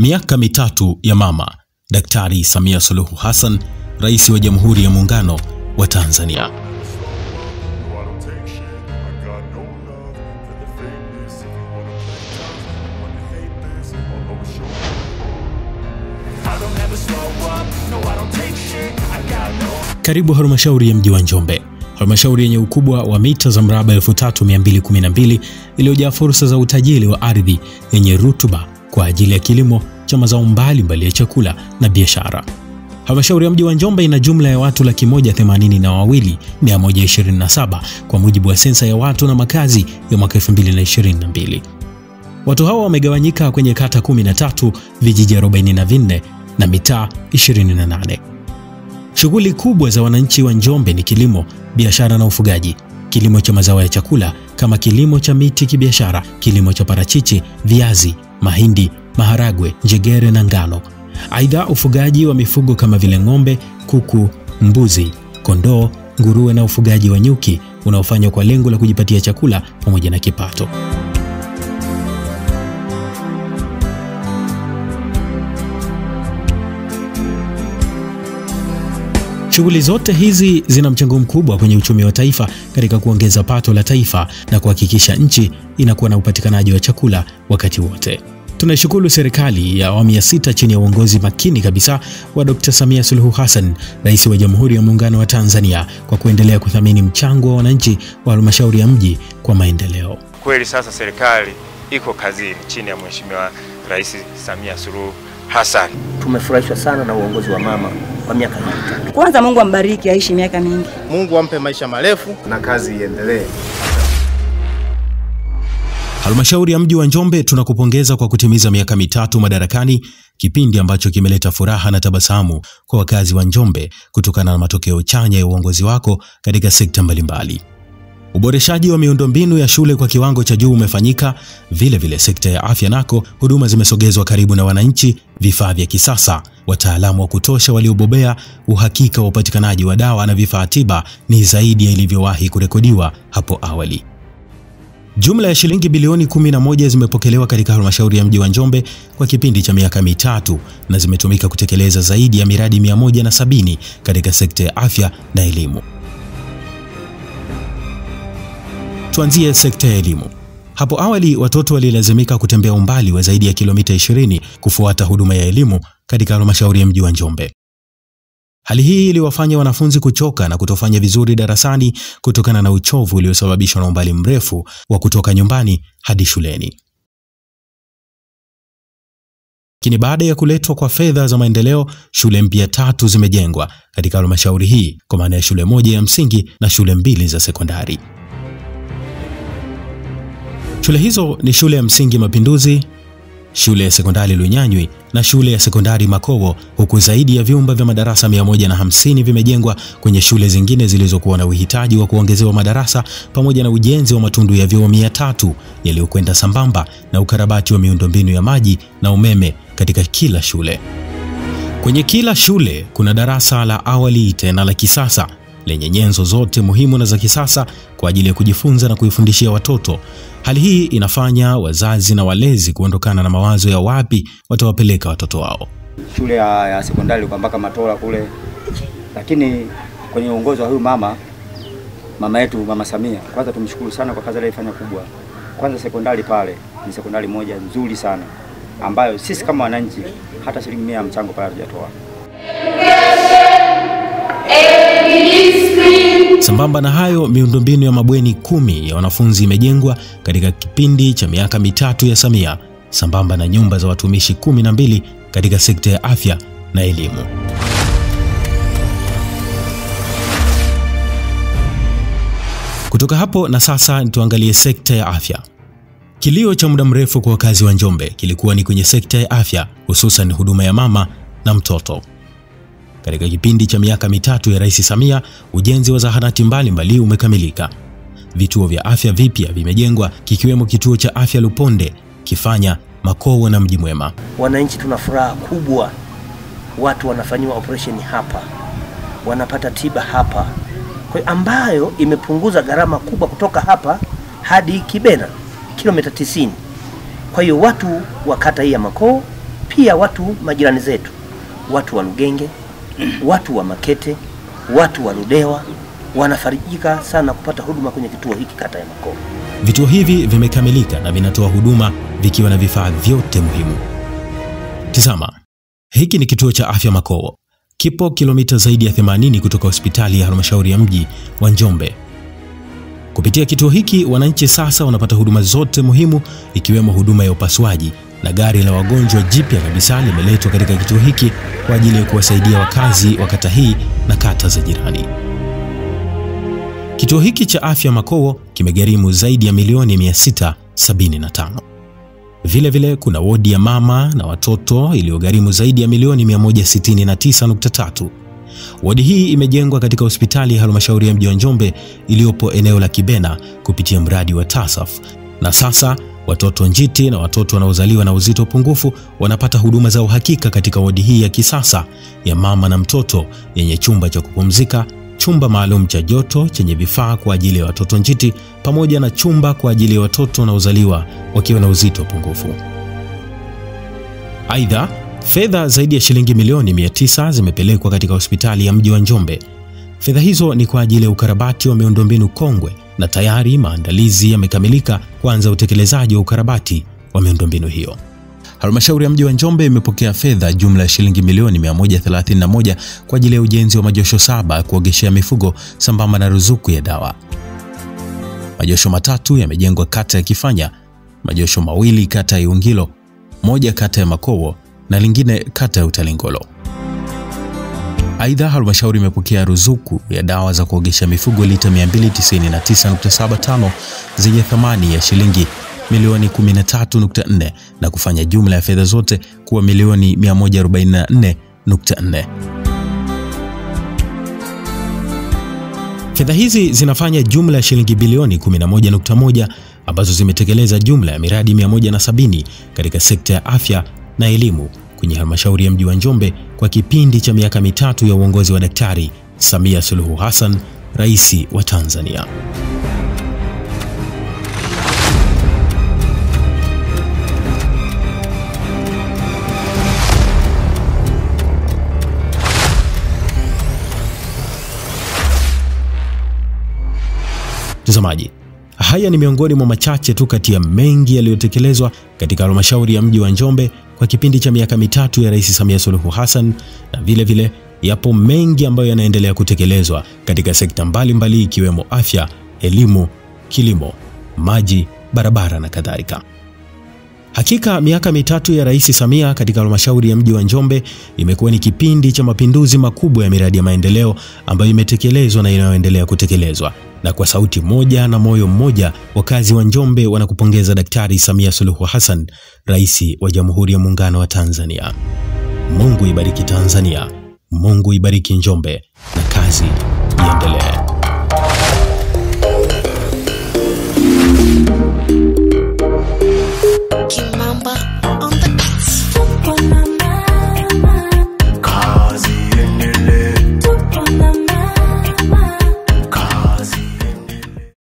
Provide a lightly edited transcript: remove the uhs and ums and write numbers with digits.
Miaka mitatu ya mama Daktari Samia Suluhu Hassan, Rais wa Jamhuri ya Muungano wa Tanzania. Karibu halmashauri ya mji wa Njombe. Halmashauri yenye ukubwa wa mita za mraba 3212 iliyojaa fursa za utajiri wa ardhi yenye rutuba kwa ajili ya kilimo cha mazao mbalimbali ya chakula na biashara. Halmashauri ya mji wa Njombe ina jumla ya watu 182,127 kwa mujibu wa sensa ya watu na makazi ya mwaka 2022. Watu hawa wamegawanyika kwenye kata 13, vijiji 44 na mitaa 28. Shughuli kubwa za wananchi wa Njombe ni kilimo, biashara na ufugaji. Kilimo cha mazao ya chakula kama kilimo cha miti kibiashara, kilimo cha parachichi, viazi, mahindi, maharagwe, njegere na ngano. Aidha, ufugaji wa mifugo kama vile ng'ombe, kuku, mbuzi, kondoo, nguruwe na ufugaji wa nyuki unaofanywa kwa lengo la kujipatia chakula pamoja na kipato. Shughuli zote hizi zina mchango mkubwa kwenye uchumi wa taifa katika kuongeza pato la taifa na kuhakikisha nchi inakuwa na upatikanaji wa chakula wakati wote. Tunashukuru serikali ya awamu ya 6 chini ya uongozi makini kabisa wa Dr. Samia Suluhu Hassan, Rais wa Jamhuri ya Muungano wa Tanzania, kwa kuendelea kuthamini mchango wa wananchi wa halmashauri ya mji kwa maendeleo. Kweli sasa serikali iko kazini chini ya Mheshimiwa Rais Samia Suluhu Hassan. Tumefurahishwa sana na uongozi wa mama kwa miaka mitatu. Kwanza Mungu ambariki aishi miaka mingi. Mungu ampe maisha marefu na kazi iendelee. Halmashauri ya mji wa Njombe tunakupongeza kwa kutimiza miaka mitatu madarakani, kipindi ambacho kimeleta furaha na tabasamu kwa wakazi wa Njombe kutokana na matokeo chanya ya uongozi wako katika sekta mbalimbali. Uboreshaji wa miundombinu ya shule kwa kiwango cha juu umefanyika, vile vile sekta ya afya nako huduma zimesogezwa karibu na wananchi, vifaa vya kisasa, wataalamu wa kutosha waliobobea, uhakika wa upatikanaji wa dawa na vifaa tiba ni zaidi ya ilivyowahi kurekodiwa hapo awali. Jumla ya shilingi bilioni 11 zimepokelewa katika halmashauri ya mji wa Njombe kwa kipindi cha miaka mitatu na zimetumika kutekeleza zaidi ya miradi 170 katika sekta ya afya na elimu. Tuanzie sekta ya elimu. Hapo awali watoto walilazimika kutembea umbali wa zaidi ya kilomita 20 kufuata huduma ya elimu katika halmashauri ya mji wa Njombe. Hali hii iliwafanya wanafunzi kuchoka na kutofanya vizuri darasani kutokana na uchovu uliosababishwa na umbali mrefu wa kutoka nyumbani hadi shuleni. Lakini baada ya kuletwa kwa fedha za maendeleo, shule mpya 3 zimejengwa katika halmashauri hii, kwa maana ya shule moja ya msingi na shule 2 za sekondari. Shule hizo ni shule ya msingi Mapinduzi, shule ya sekondari Lunyanywi na shule ya sekondari Makowo, huku zaidi ya vyumba vya madarasa 150 vimejengwa kwenye shule zingine zilizokuwa na uhitaji wa kuongezewa madarasa, pamoja na ujenzi wa matundu ya vyoo 300 yaliyokwenda sambamba na ukarabati wa miundombinu ya maji na umeme katika kila shule. Kwenye kila shule kuna darasa la awali tena la kisasa lenye nyenzo zote muhimu na za kisasa kwa ajili ya kujifunza na kuifundishia watoto. Hali hii inafanya wazazi na walezi kuondokana na mawazo ya wapi watawapeleka watoto wao. Shule ya sekondari kwa mpaka Matola kule, lakini kwenye uongozi wa huyu mama yetu Mama Samia, kwanza tumshukuru sana kwa kazi aliyofanya kubwa. Kwanza sekondari pale ni sekondari moja nzuri sana ambayo sisi kama wananchi hata shilingi 100 ya mchango pale hatujatoa. Sambamba na hayo, miundombinu ya mabweni 10 ya wanafunzi imejengwa katika kipindi cha miaka mitatu ya Samia, sambamba na nyumba za watumishi 12 katika sekta ya afya na elimu. Kutoka hapo na sasa tuangalie sekta ya afya. Kilio cha muda mrefu kwa wakazi wa Njombe kilikuwa ni kwenye sekta ya afya, hususan huduma ya mama na mtoto. Katika kipindi cha miaka mitatu ya Rais Samia, ujenzi wa zahanati mbalimbali umekamilika. Vituo vya afya vipya vimejengwa, kikiwemo kituo cha afya Luponde, Kifanya, Makowo na Mji Mwema. Wananchi tuna furaha kubwa. Watu wanafanyiwa operation hapa, wanapata tiba hapa, kwa ambayo imepunguza gharama kubwa kutoka hapa hadi Kibena kilomita 90. Kwa hiyo watu wa kata hii ya Makowo, Pia watu majirani zetu, watu wa Lugenge, watu wa Makete, watu wa Ludewa wanafarijika sana kupata huduma kwenye kituo hiki kata ya Makowo. Vituo hivi vimekamilika na vinatoa huduma vikiwa na vifaa vyote muhimu. Tazama, hiki ni kituo cha afya Makowo. Kipo kilomita zaidi ya 80 kutoka hospitali ya halmashauri ya mji wa Njombe. Kupitia kituo hiki wananchi sasa wanapata huduma zote muhimu ikiwemo huduma ya upasuaji, na gari la wagonjwa jipya kabisa limeletwa katika kituo hiki kwa ajili ya kuwasaidia wakazi wa kata hii na kata za jirani. Kituo hiki cha afya Makowo kimegharimu zaidi ya milioni 675. Vile vile kuna wodi ya mama na watoto iliyogharimu zaidi ya milioni 169.3. Wodi hii imejengwa katika hospitali ya halmashauri ya mji wa Njombe iliyopo eneo la Kibena kupitia mradi wa TASAF. Na sasa watoto njiti na watoto wanaozaliwa na uzito pungufu wanapata huduma za uhakika katika wodi hii ya kisasa ya mama na mtoto yenye chumba cha kupumzika, chumba maalum cha joto chenye vifaa kwa ajili ya watoto njiti pamoja na chumba kwa ajili ya watoto wanaozaliwa wakiwa na uzito pungufu. Aidha, fedha zaidi ya shilingi milioni 900 zimepelekwa katika hospitali ya mji wa Njombe. Fedha hizo ni kwa ajili ya ukarabati wa miundombinu kongwe na tayari maandalizi yamekamilika kuanza utekelezaji wa ukarabati wa miundombinu hiyo. Halmashauri ya mji wa Njombe imepokea fedha jumla ya shilingi milioni 131 kwa ajili ya ujenzi wa majosho 7 kuogeshea mifugo sambamba na ruzuku ya dawa. Majosho 3 yamejengwa kata ya Kifanya, majosho 2 kata ya Iungilo, moja kata ya Makowo na lingine kata ya Utalingolo. Aidha, halmashauri imepokea ruzuku ya dawa za kuogesha mifugo lita 299.75 zenye thamani ya shilingi milioni 13.4 na kufanya jumla ya fedha zote kuwa milioni 144.4. Fedha hizi zinafanya jumla ya shilingi bilioni 11.1 ambazo zimetekeleza jumla ya miradi 170 katika sekta ya afya na elimu kwenye halmashauri ya mji wa Njombe kwa kipindi cha miaka 3 ya uongozi wa Daktari Samia Suluhu Hassan, Rais wa Tanzania. Mtazamaji, haya ni miongoni mwa machache tu kati ya mengi yaliyotekelezwa katika halmashauri ya mji wa Njombe kwa kipindi cha miaka 3 ya Rais Samia Suluhu Hassan, na vile vile yapo mengi ambayo yanaendelea kutekelezwa katika sekta mbalimbali ikiwemo afya, elimu, kilimo, maji, barabara na kadhalika. Hakika miaka 3 ya Rais Samia katika halmashauri ya mji wa Njombe imekuwa ni kipindi cha mapinduzi makubwa ya miradi ya maendeleo ambayo imetekelezwa na inayoendelea kutekelezwa. Na kwa sauti moja na moyo mmoja, wakazi wa Njombe wanakupongeza Daktari Samia Suluhu Hassan, Rais wa Jamhuri ya Muungano wa Tanzania. Mungu ibariki Tanzania, Mungu ibariki Njombe, na kazi iendelee.